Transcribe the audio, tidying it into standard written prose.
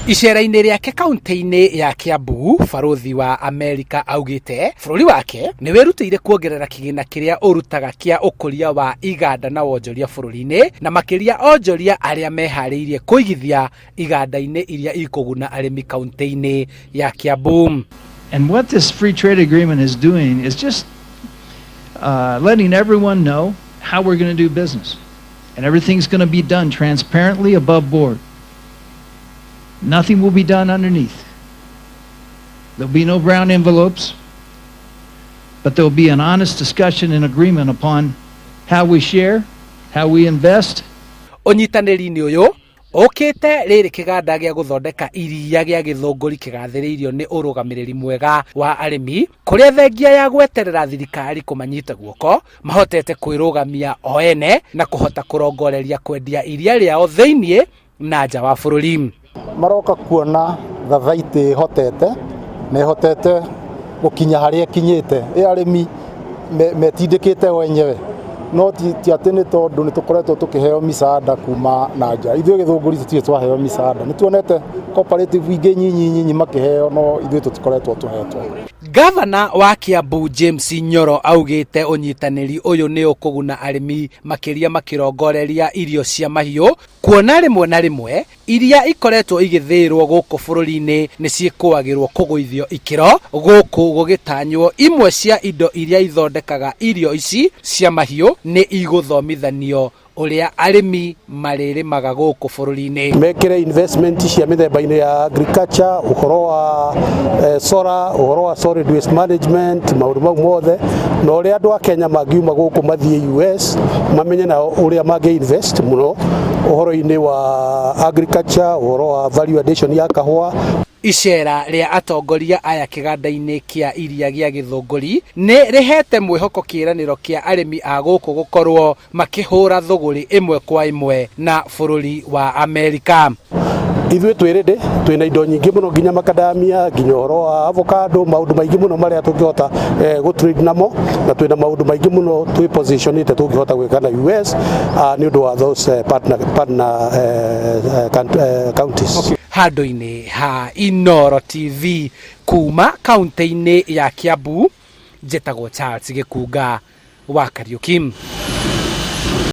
Icera-inĩ rĩake kaunti-inĩ ya Kiambu, barũthi wa Amerika augĩte bũrũri wake nĩ wĩrutĩire kuongerera kĩgĩna kĩrĩa ũrutaga kĩa ũkũria wa iganda na wonjoria bũrũri-inĩ, na makĩria onjoria arĩa meharĩirie kũigithia iganda-inĩ iria ikũguna arĩmi kaunti-inĩ ya Kiambu. And what this free trade agreement is doing is just letting everyone know how we're going to do business. And everything's going to be done transparently, above board. Nothing will be done underneath. There'll be no brown envelopes, but there'll be an honest discussion and agreement upon how we share, how we invest. Ũnyitanĩri-inĩ ũyũ ũkĩte rĩrĩ kĩganda gĩa gũthondeka iria gĩa Gĩthũngũri kĩgathĩrĩirio nĩ ũrũgamĩrĩri mwega wa arĩmi, kũrĩa thengia ya gweterera thirikari kũmanyita guoko mahotete kwĩrũgamia o ene na kũhota kũrongoreria kwendia iria rĩao thĩiniĩ na nja wa bũrũri. Maroka kuona thathaitĩ ĩhotete na ĩhotete gũkinya harĩa ĩkinyĩte ĩ arĩmi metindĩkĩte wenyewe, no ti atĩ nĩ tondũ nĩ tũkoretwo tũkĩheo misaada kuma na nja. Ithuĩ Gĩthũngũri tũtirĩ twaheo misaada. Nĩ tuonete cooperative ingĩ nyinyi nyinyi makĩheo, no ithuĩ tũtikoretwo tũhetwo. Gavana wa Kiambu James Nyoro augĩte ũnyitanĩri ũyũ nĩ ũkũguna arĩmi makĩria makĩrongoreria irio cia mahiũ, kuona rĩmwe na rĩmwe iria ikoretwo igĩthĩĩrwo gũkũ bũrũri-inĩ nĩ ciĩkũagĩrwo kũgũithio ikĩro, gũkũ gũgĩtanywo imwe cia indo iria ithondekaga irio ici cia mahiũ nĩ igũthomithanio ũrĩa arĩmi marĩrĩmaga gũkũ bũrũri-inĩ. Mekĩre investment cia mĩthemba-inĩ ya agriculture, ũhoro wa solar, ũhoro wa solid waste management, maũndũ mau mothe, na ũrĩa andũ a Kenya mangiuma gũkũ mathiĩ US mamenye nao ũrĩa mangĩ invest mũno ũhoro-inĩ wa agriculture, ũhoro wa value addition ya kahũa. Icera rĩa atongoria aya kĩganda-inĩ kĩa iria gĩa Gĩthũngũri nĩ rĩhete mwĩhoko kĩĩranĩro kĩa arĩmi a gũkũ gũkorwo makĩhũra thũgũrĩ ĩmwe kwa ĩmwe na bũrũri wa Amerika. Ithuĩ twĩ ready, twĩna indo nyingĩ mũno, nginya macadamia, nginya ũhoro wa avocado, maũndũ maingĩ mũno marĩa tũngĩhota gũ trade namo, na twĩna maũndũ maingĩ mũno twĩ positionĩte tũngĩhota gwĩka na US nĩ ũndũ wa those partner counties. Okay. Handũ-inĩ ha Inoro TV kuma kaunti-inĩ ya Kiambu, njĩtagwo Charles Gĩkunga wa Kariuki.